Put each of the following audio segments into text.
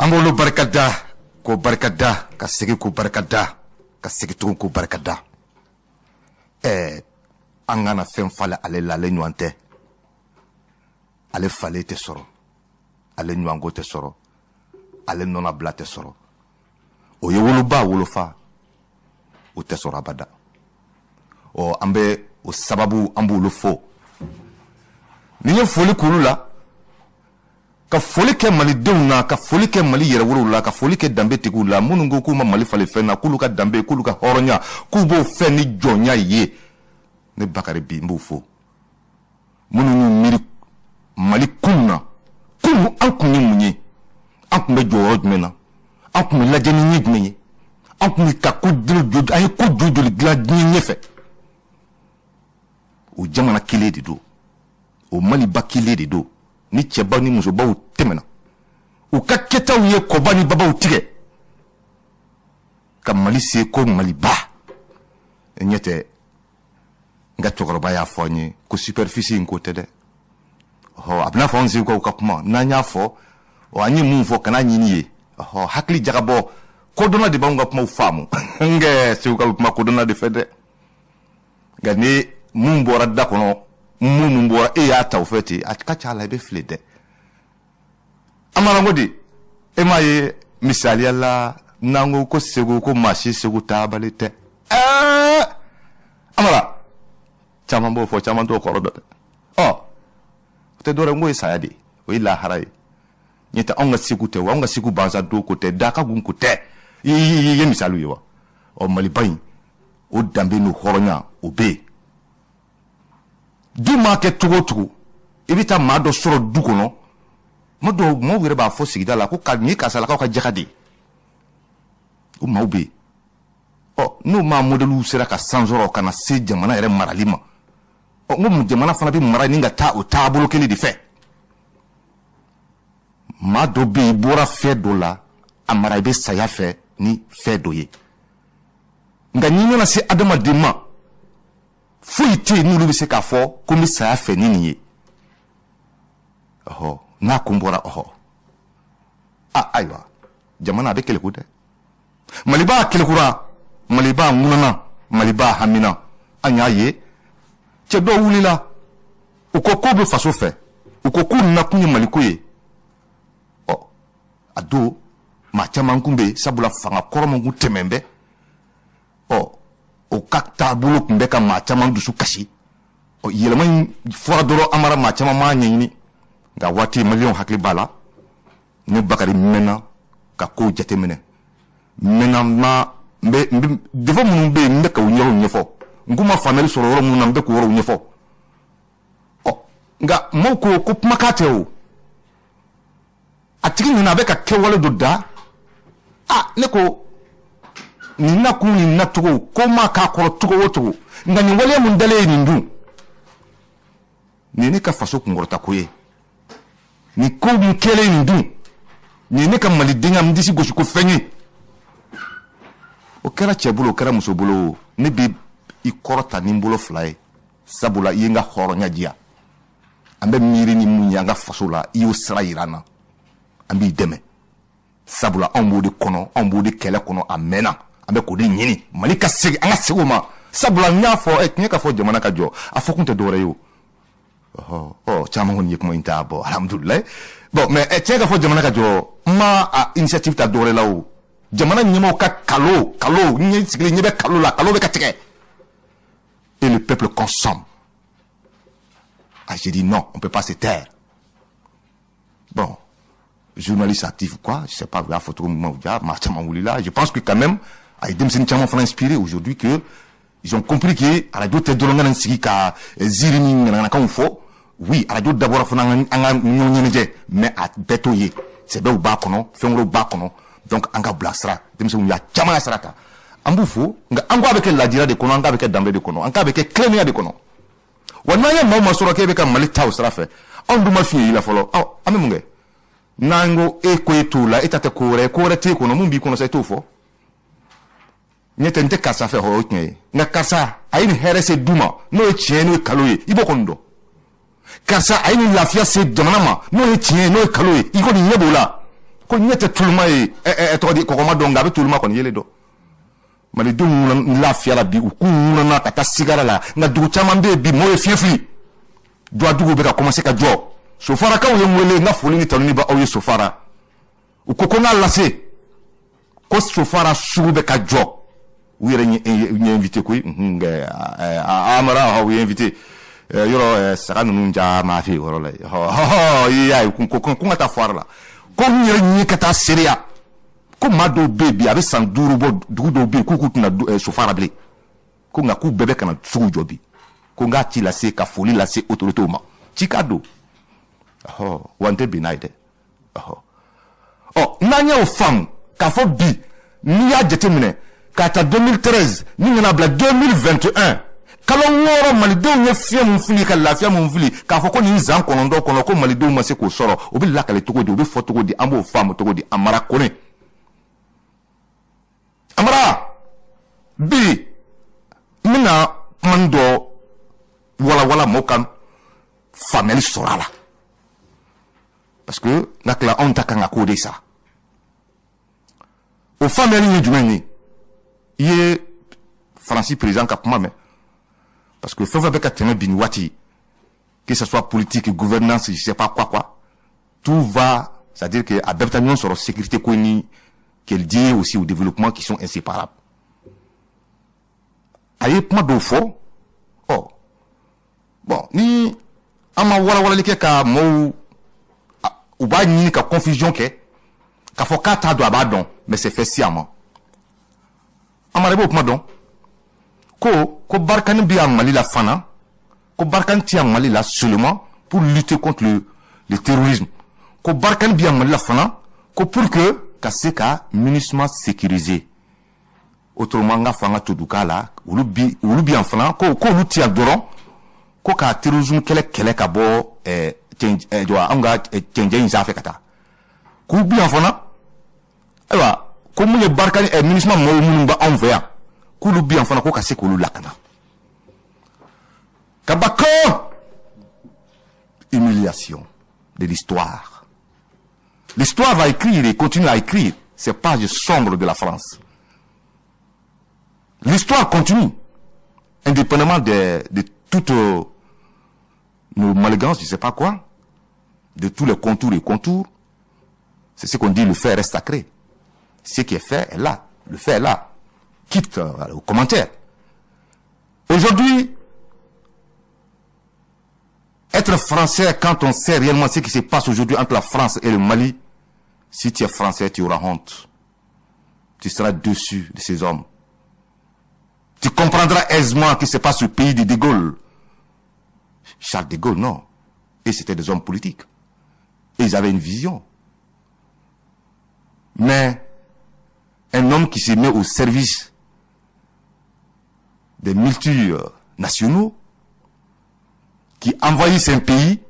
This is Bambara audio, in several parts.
An b'olu barika da, k'o barika da, ka segin k'o barika da, ka segin tugun k'o barika da. An kana fɛn falen ale la, ale ɲɔgɔn tɛ. Ale falen tɛ sɔrɔ, ale ɲɔgɔnko tɛ sɔrɔ, ale nɔnabila tɛ sɔrɔ. O ye woloba wolofa, o tɛ sɔrɔ abada. Ɔ, an bɛ o sababu, an b'olu fo. Ni ye foli k'olu la, ka foli kɛ malidenw na, ka foli kɛ Mali yɛrɛwolow la, ka foli kɛ danbetigiw la, minnu ko k'u ma Mali falen fɛn na, k'olu ka danbe, k'olu ka hɔrɔnya, k'u b'o fɛn ni jɔnya ye. Ne Bakari bi n b'u fo. Minnu y'u miiri Mali kunun na, kunun an kun ye mun ye, an kun bɛ jɔyɔrɔ jumɛn na, an kun bɛ lajɛ ni ɲɛ jumɛn ye, an kun bɛ ka ko joli, an ye ko joli joli dilan diɲɛ ɲɛfɛ. O jamana kelen de don, o Maliba kelen de don. Ni cɛbaw ni musobaw tɛmɛna, u ka kɛtaw ye kɔba ni babaw tigɛ ka Mali se ko Maliba. Ɲɛ tɛ, n ka cɛkɔrɔba y'a fɔ an ye ko superficie in ko tɛ dɛ. Ɔhɔ, a bɛna fɔ anw segukaw ka kuma n'an y'a fɔ, ɔ, an ye mun fɔ, kana ɲini ye. Ɔhɔ, hakili jagabɔ kodɔnna de b'anw ka kumaw faamu. Nkɛ segukaw bɛ kuma kodɔnna de fɛ dɛ. Nka ni mun bɔra da kɔnɔ, mun bɔra e y'a ta o fɛ ten, a ka ca la i bɛ fili dɛ. Amara ko di, e m'a ye misaliya la, n'an ko ko Segu, ko maa si Segu taabali tɛ. Ɛɛ, Amara, caman b'o fɔ, caman t'o kɔrɔ dɔn dɛ. Ɔ, o tɛ dɔwɛrɛ, n k'o ye saya de ye, o ye lahara ye. Ɲɛ tɛ, anw ka Segu tɛ o, anw ka Segu bansa don ko tɛ, dakagun ko tɛ. I ye misaliw ye wa? Ɔ, Maliba in, o danbe n'o hɔrɔnya, o bɛ yen. Du maa kɛ cogo o cogo, i bɛ taa maa dɔ sɔrɔ du kɔnɔ, ma dɔw maaw yɛrɛ b'a fɔ sigida la ko ka nin ye karisalakaw ka jaga de ye. O maaw bɛ yen. Ɔ, n'o maa modèlew sera ka san sɔrɔ ka na se jamana yɛrɛ marali ma, ɔ, n ko jamana fana bɛ mara ni ka taa o taabolo kelen de fɛ. Maa dɔ bɛ yen, i bɔra fɛn dɔ la, a mara i bɛ saya fɛ ni fɛn dɔ ye. Nka n'i nana se adamaden ma, foyi tɛ yen n'olu bɛ se k'a fɔ ko n bɛ saya fɛ ni nin ye. Ɔhɔ, n'a kun bɔra, ɔhɔ, a ayiwa, jamana a bɛ kɛlɛko dɛ. Maliba kɛlɛkura, Maliba ŋunana, Maliba hamina. An y'a ye, cɛ dɔw wulila, u ko k'u bɛ faso fɛ, u ko k'u nakun ye Maliko ye. Ɔ, a don maa caman kun bɛ yen, sabula fanga kɔrɔ min kun tɛmɛn bɛ, ɔ, o ka taabolo tun bɛ ka maa caman dusu kasi. Ɔ, yɛlɛma in fɔra dɔrɔn, Amara, maa caman m'a ɲɛɲini. Nka waati maliyɛnw hakili b'a la, ne Bakari mɛnna ka kow jateminɛ, mɛnna ma n bɛ n bɛ défaut minnu bɛ yen, n bɛ k'o yɔrɔw ɲɛfɔ. N k'u ma faamuyali sɔrɔ yɔrɔ minnu na, n bɛ k'o yɔrɔw ɲɛfɔ. Ɔ, nka maaw ko ko kumakan tɛ o, a tigi nana, a bɛ ka kɛwale dɔ da. A ne ko nin nakun, nin nacogo ko maa k'a kɔrɔ cogo o cogo, nka nin waleya mun dalen ye nin dun, nin ye ne ka faso kunkɔrɔta ko ye. Nin ko mun kɛlen nin dun, nin ye ne ka malidenya, n disi gosi ko fɛn ye. O kɛra cɛ bolo, o kɛra muso bolo, ne bɛ i kɔrɔta ni n bolo fila ye, sabula i ye n ka hɔrɔnya diya. An bɛ miiri ni mun ye an ka faso la, i y'o sira yira an na, an b'i dɛmɛ, sabula anw b'o de kɔnɔ, anw b'o de kɛlɛ kɔnɔ a mɛnna. An bɛ k'o de ɲini, Mali ka segin, an ka segin o ma, sabula n y'a fɔ ɛ, tiɲɛ ka fɔ, jamana ka jɔ, a fɔ kun tɛ dɔwɛrɛ ye o. Ɔhɔ, ɔ, caman kɔni ye kuma in ta bɔn, alhamdulilayi. Bon, mais ɛ, tiɲɛ ka fɔ, jamana ka jɔ, n ma a initiative ta dɔwɛrɛ la o, jamana ɲɛmaaw ka kalo kalo n ɲɛ sigilen ɲɛ bɛ kalo la, kalo bɛ ka tigɛ et le peuple consomme. Ah, j'ai dit non, on peut pas se taire. Bon, journaliste actif ou quoi, je sais pas, la photo maa caman wulila. Je pense que quand même a ye denmisɛnnin caman fana inspiré aujourd'hui, que ils ont compris que radio tɛ dɔrɔn ka na sigi ka ziiri ni ŋanaŋanakanw fɔ. Oui, radio dabɔra fana an ka ɲɔgɔn ɲɛnajɛ, mais a bɛɛ t'o ye. Sɛbɛw b'a kɔnɔ, fɛn wɛrɛw b'a kɔnɔ. Donc an ka bilasira, denmisɛnninw y'a caman ya sira ta, an b'u fo. Nka an ko a bɛ kɛ ladira de kɔnɔ, an k'a bɛ kɛ danbe de kɔnɔ, an k'a bɛ kɛ tilennenya de kɔnɔ. Wa n'an ye maa o maa sɔrɔ k'e bɛ ka Mali ta o sira fɛ, anw dun ma fiɲɛ y'i la fɔlɔ. Ɔ, an bɛ mun kɛ n'an ko e ko e t'o la, e ta tɛ ko wɛrɛ ye, ko wɛrɛ t'e kɔnɔ, mun b'i kɔnɔ sa, e t'o fɔ. Ɲɛ tɛ, n tɛ karisa fɛ, o ye tiɲɛ ye, nka karisa a ye nin hɛrɛ se du ma, n'o ye tiɲɛ ye, n'o ye kalo ye, i b'o kɔni dɔn. Karisa a ye nin lafiya se jamana ma, n'o ye tiɲɛ ye, n'o ye kalo ye, i kɔni ɲɛ b'o la. Ko ɲɛ tɛ tuluma ye, ɛ tɔgɔ di, kɔgɔma dɔn, nka a bɛ tuluma kɔni yelen dɔn. Malidenw lafiyara bi, u k'u ŋunana ka taa sigara la. Nka dugu caman bɛ yen bi, mɔgɔw ye fiɲɛ fili. Duwaduguw bɛ ka commencer ka jɔ. Sofarakaw ye n wele, n ka foli ni tanuni bɛ aw ye. Sofara, u ko ko n k'a lase ko Sofara sugu bɛ ka jɔ. U yɛrɛ ɲɛ invité koyi. Amara, u ye invité yɔrɔ saga ninnu caman fɛ yen yɔrɔ la. I y'a ye ko ko n ka taa foire la, ko n yɛrɛ ɲɛ ka taa seereya ko maa dɔw bɛ yen bi, a bɛ san 5 bɔ, dugu dɔw bɛ yen k'u tɛna Sofara bilen, ko nka k'u bɛɛ bɛ ka na sugu jɔ bi. Ko n k'a ci lase, ka foli lase autorités ma. Ci ka don wa, n tɛ bin n'a ye dɛ. Ɔ, n'an y'o faamu k'a fɔ bi, n'i y'a jateminɛ k'a ta 2013 ni nana bila 2021, kalo 6, malidenw ye fiɲɛ mun fili, ka lafiya mun fili, k'a fɔ ko nin zan 9 kɔnɔ ko malidenw ma se k'o sɔrɔ, o bɛ lakale cogo di? O bɛ fɔ cogo di? An b'o faamu cogo di? Amara Kone, Amara, bi n bɛna kuma dɔ walawala mɔgɔw ka faamuyali sɔrɔ a la, parce que n'a tila anw ta kan ka k'o de sa. O faamuyali ye jumɛn ye? I ye Faransi président ka kuma mɛn, parce que fɛn fɛn bɛ ka tɛmɛ bi nin waati, que ce soit politique, gouvernance, je sais pas quoi quoi, tout va, c'est-à-dire que a bɛɛ bɛ taa ɲɔgɔn sɔrɔ sécurité ko ni qui est lié aussi au développement, qui sont inséparables. A ye kuma dɔw fɔ. Ɔ bon, ni an ma walawalali kɛ ka mɔɔw, u b'a ɲini ka confusion kɛ k'a fɔ k'a t'a dɔn, a b'a dɔn, mais c'est fait sciemment. Amara, i b'o kuma dɔn ko Barkhane bɛ yan Mali la fana, ko Barkhane ti yan Mali la seulement pour lutter contre le terrorisme, ko Barkhane bɛ yan Mali la fana ko pour que ka se ka MINUSMA sécuriser. Autrement, n ka fɔ an ka toduka la, olu bi yan fana, ko k'olu ti yan dɔrɔn ko ka terrorisme kɛlɛ kɛlɛ ka bɔ jɔ anw ka cɛncɛn in sanfɛ ka taa, k'u bi yan fana. Ayiwa, ko mun ye Barkhane, MINUSMA mɔgɔw minnu bɛ anw fɛ yan, k'olu bi yan fana ko ka se k'olu lakana. Kabako, humiliation de l'histoire. L'histoire va écrire et continue à écrire ces pages sombres de la France. L'histoire continue, indépendamment de toutes nos manigances, je sais pas quoi, de tous les contours et contours. C'est ce qu'on dit, le fait reste sacré. Ce qui est fait est là. Le fait est là. Quitte aux commentaires. Aujourd'hui, être français, quand on sait réellement ce qui se passe aujourd'hui entre la France et le Mali, si tu es français, tu auras honte. Tu seras déçu de ces hommes. Tu comprendras aisément que c'est pas ce pays de De Gaulle. Charles de Gaulle, non. Et c'était des hommes politiques. Et ils avaient une vision. Mais un homme qui se met au service des multinationaux, qui envahissent un pays,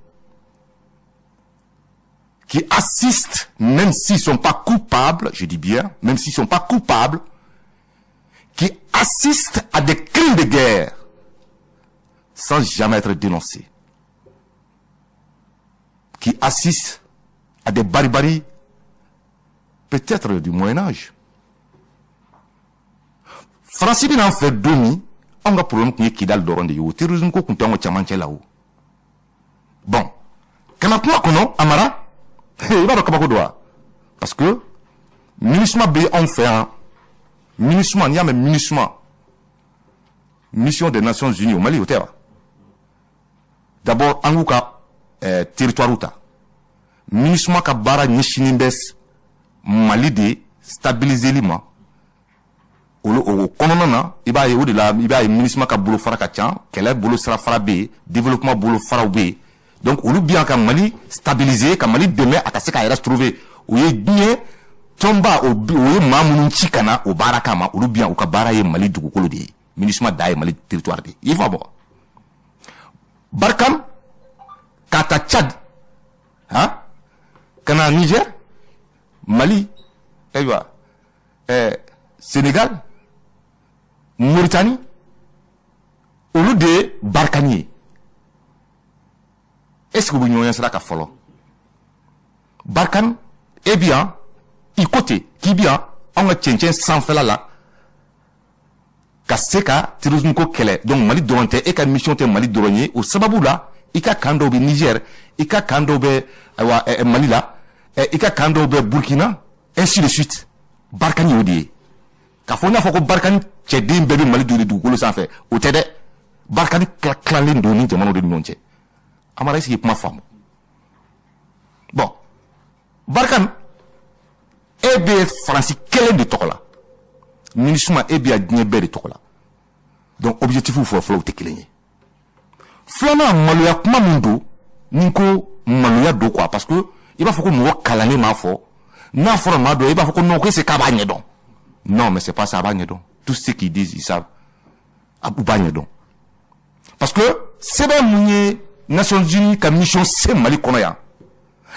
qui assiste, même s'ils ne sont pas coupables, je dis bien, même s'ils ne sont pas coupables, qui assistent à des crimes de guerre sans jamais être dénoncés, qui assistent à des barbaries peut-être du Moyen-Âge. Faransi bɛna an fɛ don min, anw ka problème tun ye Kidali dɔrɔn de ye. O terrorisme ko tun tɛ anw ka cɛmancɛ la. O bon, kana kuma kɔnɔ, Amara, i b'a dɔn kabako don wa? Parce que MINUSMA bɛ anw fɛ yan. MINUSMA, n'i y'a mɛn MINUSMA, Mission des Nations Unies au Mali, o tɛ wa? D'abord, an k'u ka territoire ta. MINUSMA ka baara ɲɛsinnen bɛ Mali de stabiliseli ma. Olu o kɔnɔna na, i b'a ye o de la, i b'a ye MINUSMA ka bolofara ka ca, kɛlɛ bolo sira fara bɛ yen, développement bolofaraw bɛ yen. Donc olu bi yan ka Mali stabiliser, ka Mali dɛmɛ a ka se k'a yɛrɛ trouver. O ye diɲɛ tɔnba o ye maa minnu ci ka na o baara kama, olu bi yan, u ka baara ye Mali dugukolo de ye. MINUSMA da ye Mali territoire de ye, i faamu? Barkhane k'a ta Tchad, han, ka na Niger, Mali, ayiwa, Sénégal, Mauritanie, olu de ye Barkhane ye. Est ce que u bɛ ɲɔgɔn sira ka fɔlɔ Barkhane e bi yan? I ko ten k'i bi yan anw ka cɛncɛn sanfɛla la ka se ka terrorisme ko kɛlɛ. Donc Mali dɔrɔn tɛ, e ka mission tɛ Mali dɔrɔn ye. O sababu la, i ka camp dɔw bɛ Niger, i ka camp dɔw bɛ, ayiwa, Mali la, i ka camp dɔw bɛ Burkina, ainsi de suite. Barkhane y'o de ye. K'a fɔ n'a fɔ ko Barkhane cɛden bɛɛ bɛ Mali don dugukolo sanfɛ, o tɛ dɛ. Barkhane tilalen don ni jamanaw de ni ɲɔgɔn cɛ. Amara, est ce que kuma faamu? Bon, Barkhane, e bɛ Faransi kelen de tɔgɔ la. MINUSMA, e bɛ yan diɲɛ bɛɛ de tɔgɔ la. Donc objectif fɔlɔ fɔlɔ, o tɛ kelen ye. Filanan, maloya kuma min don, ni ko maloya don quoi, parce que i b'a fɔ ko mɔgɔ kalannen m'a fɔ. N'a fɔra maa dɔ, i b'a fɔ ko non, ko est-ce k'a b'a ɲɛdɔn? Non, mais c'est pas ça. A b'a ɲɛdɔn. Tout ce qu'ils disent, ils savent, u b'a ɲɛdɔn, parce que sɛbɛn mun ye Nations Unies ka mission se Mali kɔnɔ yan,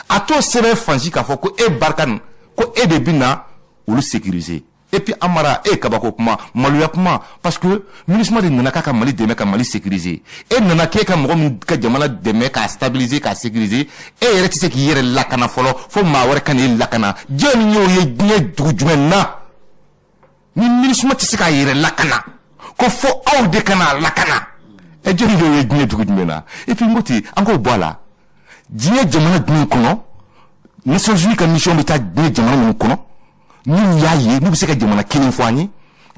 a t'o sɛbɛn fansi k'a fɔ ko e Barkhane, ko e de bɛ na olu sécuriser. Et puis Amara, e kabako kuma, maloya kuma, parce que MINUSMA de nana k'a ka Mali dɛmɛ ka Mali sécuriser. E nana k'e ka mɔgɔ min ka jamana dɛmɛ k'a stabiliser, k'a sécuriser, e yɛrɛ tɛ se k'i yɛrɛ lakana fɔlɔ, fo maa wɛrɛ ka n'e lakana. Diɲɛ min y'o ye diɲɛ dugu jumɛn na ni MINUSMA tɛ se k'a yɛrɛ lakana, ko fo aw de ka n'a lakana? Ɛ, jɔnni y'o ye diɲɛ dugu jumɛn na? Et puis n ko ten, an k'o bɔ a la. Diɲɛ jamana jumɛn kɔnɔ, Nations Unies ka mission bɛ taa diɲɛ jamana minnu kɔnɔ, n'u y'a ye n'u bɛ se ka jamana kelen fɔ an ye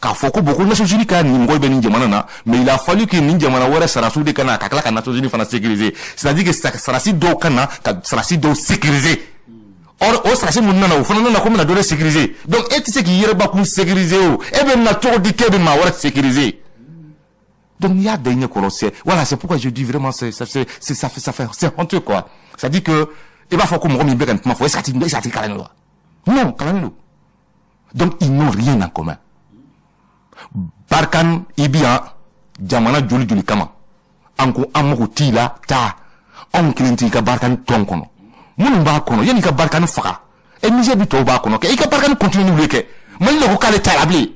k'a fɔ ko bon, ko Nations Unies ka nin mɔgɔ bɛ nin jamana na, mais il a fallu que nin jamana wɛrɛ sarasiw de ka na ka tila ka Nations Unies fana sécuriser, c'est-à-dire que sarasi dɔw ka na ka sarasi dɔw sécuriser. Or o sarasi minnu nana, o fana nana ko bɛna dɔ de sécuriser. Donc e tɛ se k'i yɛrɛ bakun sécuriser. O e bɛ na cogo di k'e bɛ maa wɛrɛ sécuriser? Donc n'i y'a da i ɲɛ kɔrɔ, c'est voilà, c'est pourquoi je dis vraiment, c'est ça, c'est ça fait, c'est honteux quoi. C'est-à-dire que i b'a fɔ ko mɔgɔ min bɛ ka nin kuma fɔ, est-ce que a tigi, est-ce que a tigi kalannen don wa? Non, kalannen don. Donc ils n'ont rien en commun. Barkhane, i bi yan jamana joli joli kama, an ko an mago t'i la, taa. Anw kelen t'i ka Barkhane tɔn kɔnɔ. Minnu b'a kɔnɔ, yanni i ka Barkhane faga, e Niger bi tɔw b'a kɔnɔ kɛ, i ka Barkhane continue n'olu ye kɛ. Mali la ko k'ale t'a la bilen.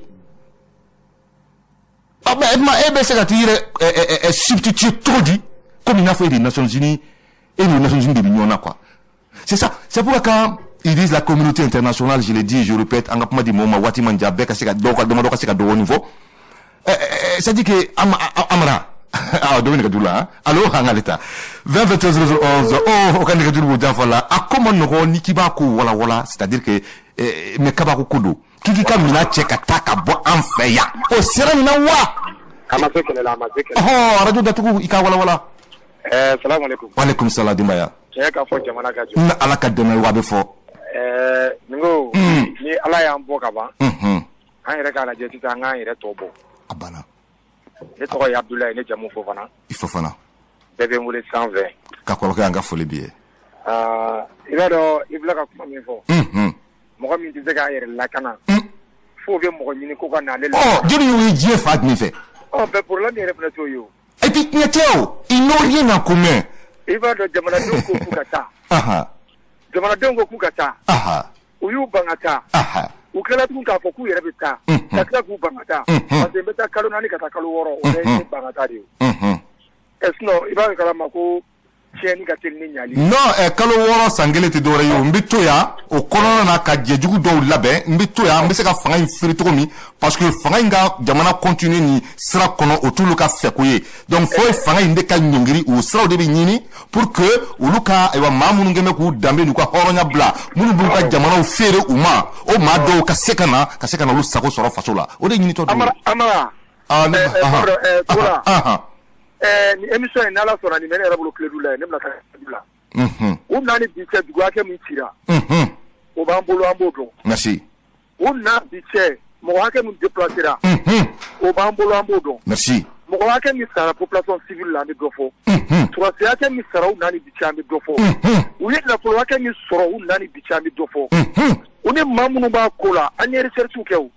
Ɔ mais e bɛ se ka t'i yɛrɛ substituer cogo di, komi i n'a fɔ e de Nations Unies, e ni Nations Unies de bɛ ɲɔgɔn na quoi? C'est ça, c'est pourquoi quand ils disent la communauté internationale, je le dis, je répète, an ka kuma di mɔgɔw ma, waati man jan, bɛɛ ka se ka dɔw ka damadɔ ka se ka dɔɔnin fɔ. C'est à dire que Amara, ah, dɔ bɛ nɛgɛjuru la. Allo, an k'ale ta 20 21 00 11. Oh, o ka nɛgɛjuru b'o janfa la. A ko ma nɔgɔ ni k'i b'a ko wala wala, c'est à dire que mais kabako ko don k'i k'i ka minɛn cɛ ka taa ka bɔ an fɛ yan, o sera nin na wa? A ma se kɛlɛ la, a ma se kɛlɛ. Ɔhɔn, arajo datugu, i ka wala wala. Ɛɛ, salamu aleykum. Waaleykum salam, denbaya. Tiɲɛ ka fɔ, jamana ka jɔ. Ni Ala ka dɛmɛ, wa bɛ fɔ. Ɛɛ, nin ko ni Ala y'an bɔ ka ban, an yɛrɛ k'a lajɛ sisan, an k'an yɛrɛ tɔ bɔ. A banna. Ne tɔgɔ ye Abudulayi, ne jamu Fofana. I Fofana. Bɛɛ bɛ n wele 120. Ka kɔrɔkɛ, an ka foli b'i ye. Aa, i b'a dɔn, i filɛ ka kuma min fɔ, mɔgɔ min tɛ se k'a yɛrɛ lakana, f'o bɛ mɔgɔ ɲini ko ka na ale la. Ɔ, jɔnni y'o ye diɲɛ fa jumɛn fɛ? Ɔ, bɛɛ problème yɛrɛ fana t'o ye o. Et puis tiɲɛ tɛ o, ils n'ont rien en commun. I b'a dɔn, jamanadenw ko k'u ka taa. Jamanadenw ko k'u ka taa. U y'u ban ka taa. U tilala tuguni k'a fɔ k'u yɛrɛ bɛ taa, ka tila k'u ban ka taa, parce que n bɛ taa kalo 4 ka taa kalo 6, o bɛɛ ye ban ka taa de ye. Ɛ, sinon i b'a kalama ko tiɲɛni ka teli ni ɲali. Non, ɛ, kalo 6, san kelen tɛ dɔwɛrɛ ye o. N bɛ to yan o kɔnɔna na ka jɛjugu dɔw labɛn. N bɛ to yan, n bɛ se ka fanga in feere cogo min, parce que fanga in ka jamana continuer nin sira kɔnɔ, o t'olu ka fɛko ye. Donc fo fanga in de ka ɲɔngiri, o siraw de bɛ ɲini pour que olu ka, ayiwa, maa minnu kɛn bɛ k'u danbe n'u ka hɔrɔnya bila, minnu b'u ka jamanaw feere u ma, o maa dɔw ka se ka na, ka se ka na olu sago sɔrɔ faso la. O de ɲinitɔ don. Amara, Amara. Ah, ne Pardon, Tola. Ni émission in, n'Ala sɔnna, nin bɛ ne yɛrɛ bolo Kiledu la ye, ne bɛna taa Kiledu la. U n'a ni bi cɛ, dugu hakɛ min cira, o b'an bolo, an b'o dɔn. Merci. U n'a bi cɛ, mɔgɔ hakɛ min déplacera, o b'an bolo, an b'o dɔn. Merci. Mɔgɔ hakɛ min sara population civile la, an bɛ dɔ fɔ. Surasi hakɛ min sara u n'a ni bi cɛ, an bɛ dɔ fɔ. U ye nafolo hakɛ min sɔrɔ u n'a ni bi cɛ, an bɛ dɔ fɔ. U ni maa minnu b'a ko la, an ye recherche kɛ o.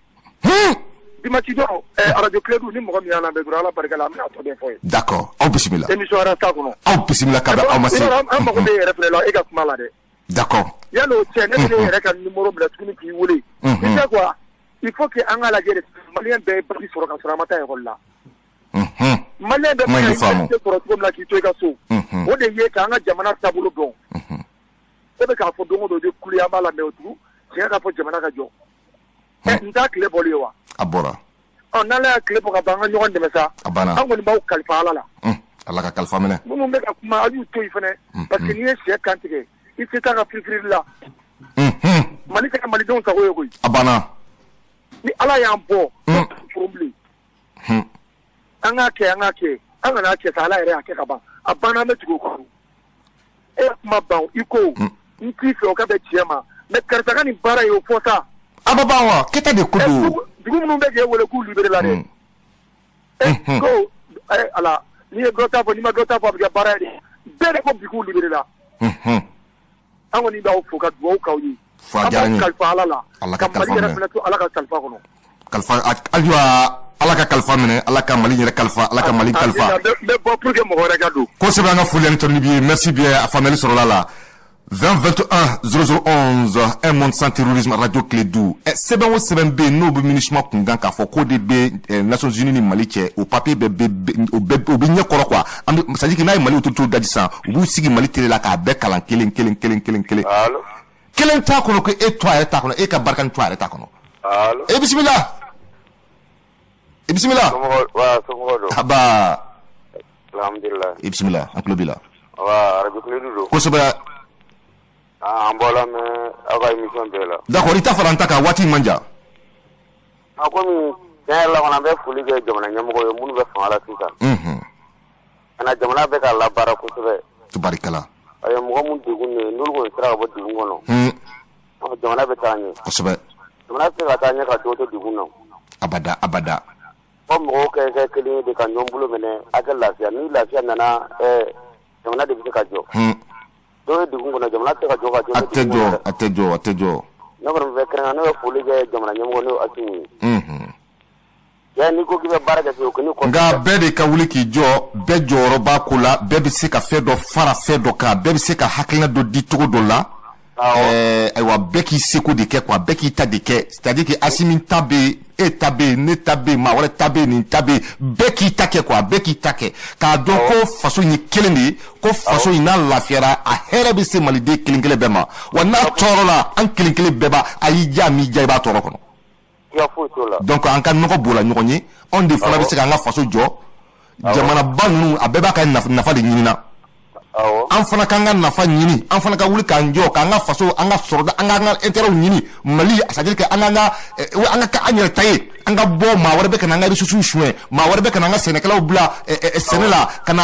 Dimanche dɔ, arajo Kiledu, ni mɔgɔ min y'a lamɛn dɔrɔn, Ala barika la, an bɛna a tɔ bɛɛ fɔ ye. D'accord, aw bisimila. Émission arasa kɔnɔ. Aw bisimila ka bɛn aw ma se. An mago bɛ yɛrɛ fɛnɛ la, e ka kuma la dɛ. D'accord. Yan'o cɛ, ne bɛ ne yɛrɛ ka numéro minɛ tuguni k'i wele. Tu sais quoi, il faut que an k'a lajɛ de, malien bɛɛ ye bac sɔrɔ ka sɔrɔ an ma taa école la. Malien bɛɛ Kuma in bɛ bɛ faamu. ka université sɔrɔ cogo min na k'i to i ka so. O de ye k'an ka jamana taabolo dɔn. E bɛ k'a fɔ don o don, i bɛ kule, an b'a lamɛn o tugun. Tiɲɛ ka fɔ, jamana ka jɔ. N t'a tile bɔli ye wa? A bɔra. Ɔ, n'Ala y'a tile bɔ ka ban, an ka ɲɔgɔn dɛmɛ sa. A banna. An kɔni b'aw kalifa Ala la. Ala ka kalifa minɛ. Minnu bɛ ka kuma, a y'u to yen fɛnɛ, parce que n'i ye sɛ kan tigɛ, i tɛ taa ka firifirili la. Mali tɛ kɛ malidenw sago ye koyi. A banna. Ni Ala y'an bɔ foro bilen, an k'a kɛ, an k'a kɛ, an kana kɛ sa. Ala yɛrɛ y'a kɛ ka ban, a banna, an bɛ tugu o kɔ. E ye kuma ban, i ko n t'i fɛ, o ka bɛn tiɲɛ ma, mais karisa ka nin baara ye, o fɔ sa. A ma ban wa? Kɛta de ko don. Dugu minnu bɛ k'e wele k'u libéré la dɛ, e ko ala, n'i ye dɔ ta fɔ, n'i ma dɔ ta fɔ, a bɛ kɛ baara ye dɛ. Bɛɛ de ko bi k'u libéré la. An kɔni b'aw fo ka dugawu k'aw ye. Fo a diyara n ye. An b'aw kalifa Ala la. Ala ka ka Mali kalifa yɛrɛ minɛ. Fana to Ala ka kalifa kɔnɔ. Kalifa ayiwa, Ala ka kalifa minɛ, Ala ka Mali yɛrɛ kalifa, Ala ka Mali kalifa. N bɛ bɔ pour que mɔgɔ wɛrɛ ka don. Kosɛbɛ, an ka foli ani tɔnni b'i ye. Merci bien, a faamuyali sɔrɔla la. 20 21 00 11, un monde sans terrorisme, radio Kledu. Sɛbɛn o sɛbɛn bɛ yen n'o bɛ MINUSMA kun kan k'a fɔ k'o de bɛ Nations Unies ni Mali cɛ, o papier bɛɛ bɛ, o bɛɛ o bɛ ɲɛ kɔrɔ quoi. An bɛ, c'est à dire que n'a ye Mali autorité daji sisan, u b'u sigi Mali télé la k'a bɛɛ kalan kelen kelen kelen kelen kelen. Allo. Kelen t'a kɔnɔ ko e to a yɛrɛ t'a kɔnɔ, e ka barika ni to a yɛrɛ t'a kɔnɔ. Allo. E bisimila, e bisimila. Somɔgɔw wa, somɔgɔw don? Aba. Alhamdulilah. E bisimila, an tulo b'i la. Wa, radio Kledu don. Kosɛbɛ. An bɔra mɛ aw ka émission bɛɛ la. D'accord, i ta fara n ta kan, waati man jan. A komi tiɲɛ yɛrɛ la kɔni, an bɛ foli kɛ jamana ɲɛmɔgɔ ye minnu bɛ fanga la sisan. Ka na jamana bɛ ka labaara kosɛbɛ. Tubarikala. A ye mɔgɔ mun degun ye, n'olu kɔni sera ka bɔ degun kɔnɔ, jamana bɛ taa ɲɛ. Jamana tɛ se ka taa ɲɛ ka dɔ to degun na. Abada, abada. Fɔ mɔgɔw kɛ kɛ kelen ye de ka ɲɔgɔn bolo minɛ, a kɛ lafiya. Ni lafiya nana, jamana de bɛ se ka jɔ. Dɔw ye degun kɔnɔ, jamana tɛ se ka jɔ ka jɔ. A tɛ jɔ, a tɛ jɔ, a tɛ jɔ. Ne kɔni bɛ kɛrɛnkɛrɛn, ne bɛ foli kɛ jamana ɲɛmɔgɔ, n'o ye Assimi ye. Ya, n'i ko k'i bɛ baara kɛ, o kɔni kɔfɛ. Nka bɛɛ de ka wuli k'i jɔ, bɛɛ jɔyɔrɔ b'a ko la, bɛɛ bɛ se ka fɛn dɔ fara fɛn dɔ kan, bɛɛ bɛ se ka hakilina dɔ di cogo dɔ la. Ayiwa, bɛɛ k'i seko de kɛ quoi, bɛɛ k'i ta de kɛ. C'est à dire que Assimi ta bɛ yen, e ta bɛ yen, ne ta bɛ yen, maa wɛrɛ ta bɛ yen, nin ta bɛ yen, bɛɛ k'i ta kɛ quoi, bɛɛ k'i ta kɛ. K'a dɔn ko faso in ye kelen de ye, ko faso in n'a lafiyara, a hɛrɛ bɛ se maliden kelen kelen bɛɛ ma. Wa n'a tɔɔrɔ la, an kelen kelen bɛɛ b'a, a y'i diya, a m'i diya, i b'a tɔɔrɔ kɔnɔ. Siga foyi t'o la. Donc an ka nɔgɔ b'o la ɲɔgɔn ye, anw de fana bɛ se k'an ka faso jɔ. Jamanaba ninnu, a bɛɛ b'a ka nafa de ɲini na. An fana k'an ka nafa ɲini, an fana ka wuli k'an jɔ, k'an ka faso, an ka sɔrɔda, an k'an ka intérêt ɲini Mali, c'est à dire que an ka kɛ an yɛrɛ ta ye, an ka bɔ maa wɛrɛ bɛ ka na an ka ressources suɲɛ, maa wɛrɛ bɛ ka na an ka sɛnɛkɛlaw bila sɛnɛ la, ka na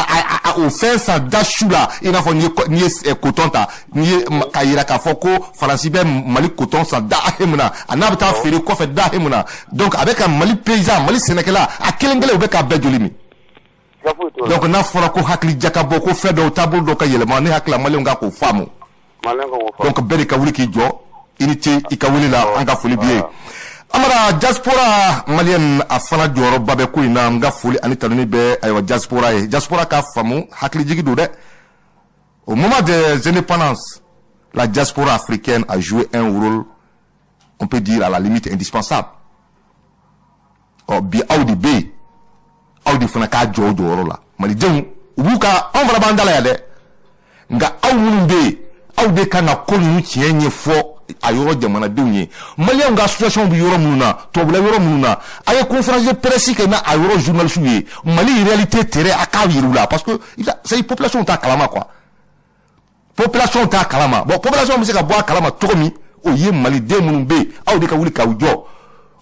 o fɛn san da su la, i n'a fɔ n'i ye coton ta, n'i ye k'a yira k'a fɔ ko Faransi bɛ Mali coton san da hakɛ min na, a n'a bɛ taa feere kɔfɛ da hakɛ min na, donc a bɛ ka Mali paysan, Mali sɛnɛkɛla, a kelen kelen u bɛ k'a bɛɛ joli min. Siga foyi t'o la. Donc n'a fɔra ko hakili jakabɔ, ko fɛn dɔw taabolo dɔw ka yɛlɛma, ne hakili la maliyɛnw ka k'o faamu. Maliyɛn kan k'o faamu. Donc bɛɛ de ka wuli k'i jɔ. I ni ce i ka wuli la, an ka foli b'i ye. Amara, diaspora malienne, a fana jɔyɔrɔba bɛ ko in na. N ka foli ani tanuni bɛ, ayiwa, diaspora ye. Diaspora k'a faamu, hakilijigi don dɛ. Au moment des indépendances, la diaspora africaine a joué un rôle, on peut dire à la limite indispensable. Ɔ bi, aw de bɛ yen, aw de fana k'a jɔ o jɔyɔrɔ la. Malidenw, u b'u ka, anw fana b'an da la yan dɛ, nka aw minnu bɛ yen, aw de kan ka ko ninnu tiɲɛ ɲɛfɔ a yɔrɔ jamanadenw ye. Maliyɛnw ka association bɛ yɔrɔ minnu na, tubabula yɔrɔ minnu na, a ye conférence de presse kɛ n'a a yɔrɔ journalistes ye, Mali réalité terrain, a k'a yir'u la, parce que c'est population t'a kalama quoi, population t'a kalama. Bon, population bɛ se ka bɔ a kalama cogo min, o ye maliden minnu bɛ yen, aw de ka wuli k'aw jɔ,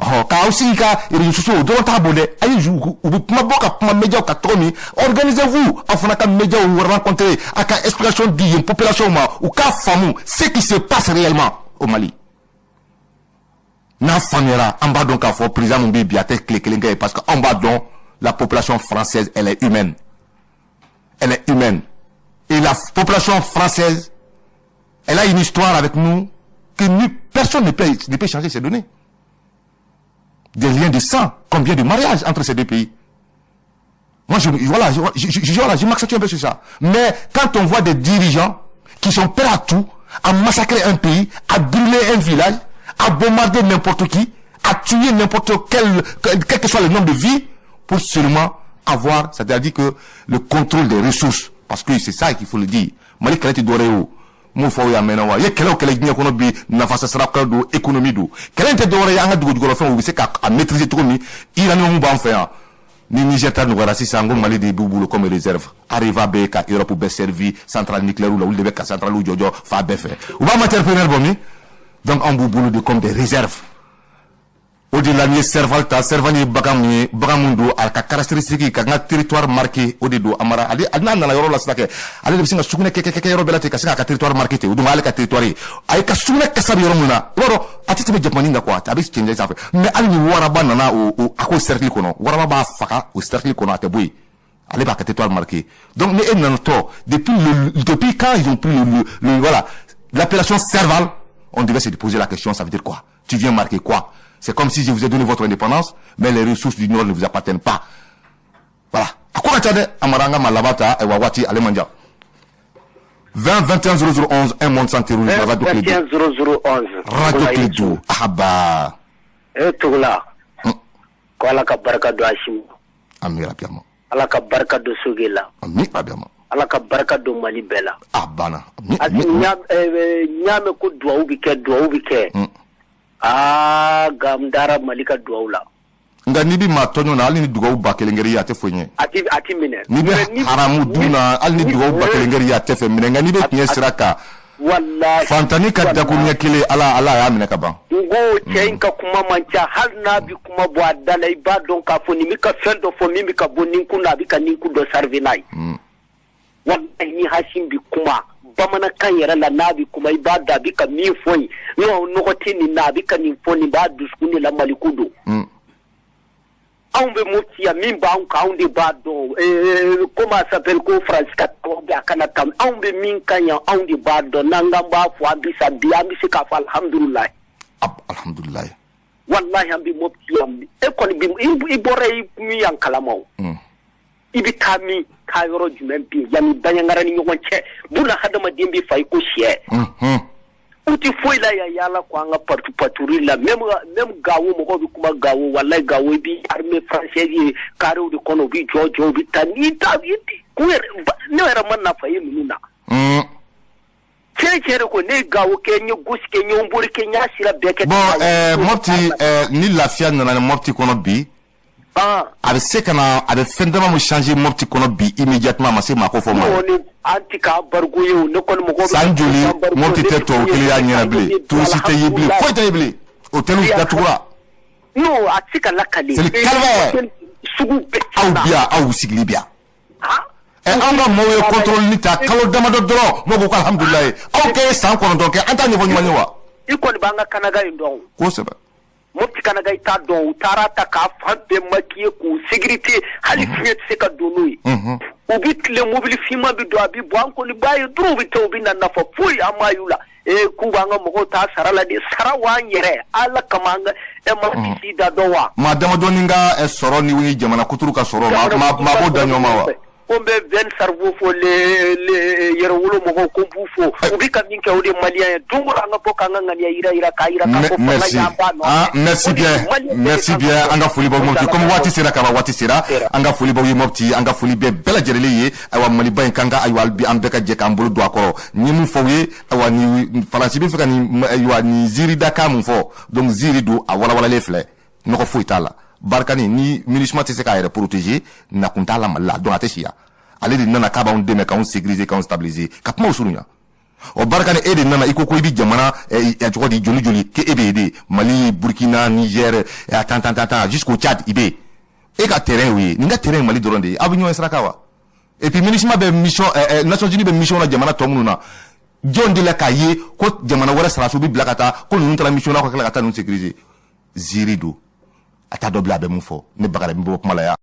ɔhɔn, k'aw sigi ka réseaux sociaux, o dɔrɔn t'a bɔ dɛ. A ye u bɛ kuma bɔ ka kuma médiaw kan cogo min, organisez-vous, aw fana ka médiaw rencontrer, a ka explication di yen population ma, u k'a faamu ce qui se passe réellement au Mali. N'a faamuyara, an b'a dɔn k'a fɔ président min bɛ yen bi, a tɛ tile kelen kɛ ye, parce que anw b'a dɔn, la population française, elle est humaine, elle est humaine, et la population française, elle a une histoire avec nous que personne ne peut changer ces données. Des liens de sang, combien de mariages entre ces deux pays. Moi, voilà, voilà, je m'accentue un peu sur ça. Mais quand on voit des dirigeants qui sont prêts à tout, à massacrer un pays, à brûler un village, à bombarder n'importe qui, à tuer n'importe quel, quel que soit le nombre de vies, pour seulement avoir, c'est-à-dire que le contrôle des ressources, parce que c'est ça qu'il faut le dire. Mali kɛlɛ tɛ dɔwɛrɛ ye o. M'o fɔ aw ye a mɛnna wa? I ye kɛlɛ o kɛlɛ diɲɛ kɔnɔ bi, nafasa sira don, économie don. Kɛlɛ in tɛ dɔwɛrɛ ye, an ka dugujukɔrɔfɛnw u bɛ se ka a maîtriser cogo min. Uranium b'an fɛ yan. Ni Niger ta nɔgɔyara sisan, ko Mali de b'u bolo comme réserve. Areva bɛ ka Europe bɛɛ servi centrale nucléaire la, olu de bɛ ka centrale jɔjɔ fan bɛɛ fɛ. U b'a matière première bɔ min? Donc anw b'u bolo de comme des réserves. O de la, n'i ye serval ta, serval ye bagan mun ye? Bagan mun don, a ka caractéristique ka n ka territoire marqué, o de don. Amara, ale n'a nana yɔrɔ la sisan kɛ, ale de bɛ sin ka sugunɛ kɛ kɛ kɛ yɔrɔ bɛɛ la ten, ka sin k'a ka territoire marqué ten. O donc ale ka territoire ye, a ye ka sugunɛ kasa bɛ yɔrɔ mun na, i b'a dɔn a tɛ tɛmɛ jakumani kan quoi, a bɛ cɛncɛn sanfɛ. Mais hali ni waraba nana o a k'o cercle kɔnɔ, waraba b'a faga o cercle kɔnɔ, a tɛ bɔ yen. Ale b'a ka territoire marqué. Donc ni e nanatɔ, depuis quand ils ont pris le voilà, l'appellation serval, on devait se poser la question: ça veut dire quoi? Tu viens marquer quoi? C'est comme si je vous ai donné votre indépendance, mais les ressources du Nord ne vous appartiennent pas. Voilà. A ko ka ca dɛ. Amara, an ka maa laban ta. Ayiwa, waati ale man jan. 20 21 00 11, un monde sans terrorisme, Radio Clé. 21 00 11. Radio Clé. Ahaba. E Tugula. Ko Ala ka barika don Asimi. Ami rapidement. Ala ka barika don Soge la. Ami rapidement. Ala ka barika don Mali bɛɛ la. A banna. Asimi, n y'a mɛn ko duwawu bi kɛ, duwawu bi kɛ. Aa, gam dara Mali ka duwawu la. Nka n'i bɛ maa tɔɲɔ na, hali ni dugawu 1000 kɛr'i ye, a tɛ foyi ɲɛ. A ti minɛ. N'i bɛ haramu dun na, hali ni dugawu 1000 kɛr'i ye, a tɛ fɛ minɛ. Nka n'i bɛ tiɲɛ sira kan, Walahi. fantani ka dakuruɲɛ kelen, Ala y'a minɛ ka ban. N ko cɛ in ka kuma man ca, hali n'a bi kuma bɔ a da la, i b'a dɔn k'a fɔ nin bɛ ka fɛn dɔ fɔ min bɛ ka bɔ ninkun na, a bɛ ka ninkun dɔ servi n'a ye. Walahi, ni Hasim bi kuma bamanankan yɛrɛ la, n'a bɛ kuma, i b'a dɔn a bɛ ka min fɔ yen n'o nɔgɔ tɛ nin na, a bɛ ka nin fɔ, nin b'a dusukun de la, Maliko don. Anw bɛ Mopti yan, min b'anw kan, anw de b'a dɔn. Comment ça s'appelle, ko Faransi ka tɔgɔ bɛ a kana tam, anw bɛ min kan yan, anw de b'a dɔn. N'an k'an b'a fɔ, an bɛ sa bi, an bɛ se k'a fɔ alhamdulilayi. Alhamdulilayi. Walahi, an bɛ Mopti yan, e kɔni bi i bɔra i min yan kalama o. I bɛ taa min, taa yɔrɔ jumɛn bɛ yen yanni Baɲangara ni ɲɔgɔn cɛ, buna hadamaden bɛ fa i ko sɛ. U tɛ foyi la yan, yaala ko an ka parti patrouille la, même Gawo, mɔgɔw bɛ kuma Gawo, walayi Gawo, i bɛ armée française ye carré de kɔnɔ, u bɛ jɔ jɔ, u bɛ taa n'i ta k'u yɛrɛ, ne yɛrɛ ma nafa ye ninnu na. Tiɲɛ tiɲɛ de ko, ne ye Gawo kɛ, n ye gosi kɛ, n ye Nbori kɛ, n y'a sira bɛɛ kɛ. Bon, Mopti, ni lafiya nana Mopti kɔnɔ bi, a bɛ se ka na, a bɛ fɛn dama mun changer Mopti kɔnɔ bi immédiatement, a ma se maa ko fɔ ma. Ni an ti k'a barigo ye o, ne kɔni mɔgɔ. San joli Mopti tɛ tubabu kelen y'a ɲɛna bilen, touriste tɛ ye bilen, foyi tɛ ye bilen, hôtel datugura. Non, a tɛ se ka lakale. C'est le calvaire. Sugu bɛɛ. Aw bi yan, aw sigili bi yan. Ɛ, anw ka maaw ye contrôle ni ta kalo damadɔ dɔrɔn, mɔgɔw ko ko alhamdulilayi. Aw kɛ ye san 9 kɛ, an t'a ɲɛfɔ ɲɔgɔn ye wa? I kɔni b'an ka Kanaga in dɔn. Kosɛbɛ. Mopti Kanaga, i t'a dɔn, u taara ta k'a fan bɛɛ maquiller k'u sécurité, hali fiɲɛ tɛ se ka don n'o ye. U bɛ tile, mobili finman bɛ don, a bɛ bɔ, an kɔni b'a ye dɔrɔn, u bɛ taa, u bɛ na, nafa foyi an m'a y'u la. Ee, k'u b'an ka mɔgɔw ta sara la de, sara w'an yɛrɛ Ala kama, an ka ɛ ma kisi da dɔn wa. Maa damadɔni ka sɔrɔ ni jamana kuturu ka sɔrɔ, maa b'o da ɲɔgɔn ma wa? Ko n bɛ Ben Sarvo fo, le yɛrɛwolo mɔgɔw, ko n b'u fo, u bɛ ka min kɛ, o de ye maliyɛn ye. Don o don an ka bɔ k'an ka ŋaniya yira yira, k'a yira k'a fɔ fanga y'an b'a nɔfɛ. Ah, merci bien, merci bien. An ka foli b'aw Mopti, comme waati sera ka ban, waati sera. An ka foli b'aw ye Mopti, an ka foli bɛ bɛɛ lajɛlen ye. Ayiwa, Maliba in kan ka, ayiwa, bi an bɛɛ ka jɛ k'an bolo don a kɔrɔ. Ni mun fɔ aw ye, ayiwa, ni Faransi bɛ fɛ ka nin, ayiwa, nin ziiri dakan mun fɔ, donc ziiri don, a walawalalen filɛ, nɔgɔ foyi t'a la. Barikani ni MINUSMA tɛ se k'a yɛrɛ protéger, nakun t'a la Mali la, donc a tɛ si yan. Ale de nana k'a b'anw dɛmɛ k'anw sécuriser, k'anw stabiliser, ka kumaw surunya. O Barikani, e de nana, i ko ko i bɛ jamana cogo di, joli joli k'e bɛ aider, Mali, Burkina, Niger, tan tan tan tan, jusqu'au Tchad, i bɛ yen. E ka terrain y'o ye, nin ka terrain ye Mali dɔrɔn de ye, aw bɛ ɲɔgɔn sira kan wa? Et puis MINUSMA bɛ mission, Nations Unies bɛ mission na jamana tɔ minnu na, jɔn de la k'a ye ko jamana wɛrɛ sɔrɔdasiw bɛ bila ka taa ko ninnu taara mission na, ka tila ka taa ninnu sécuriser? Ziiri don, a t'a dɔn bilen a bɛ mun fɔ. Ne Bakari, n bɛ bɔ kuma la yan.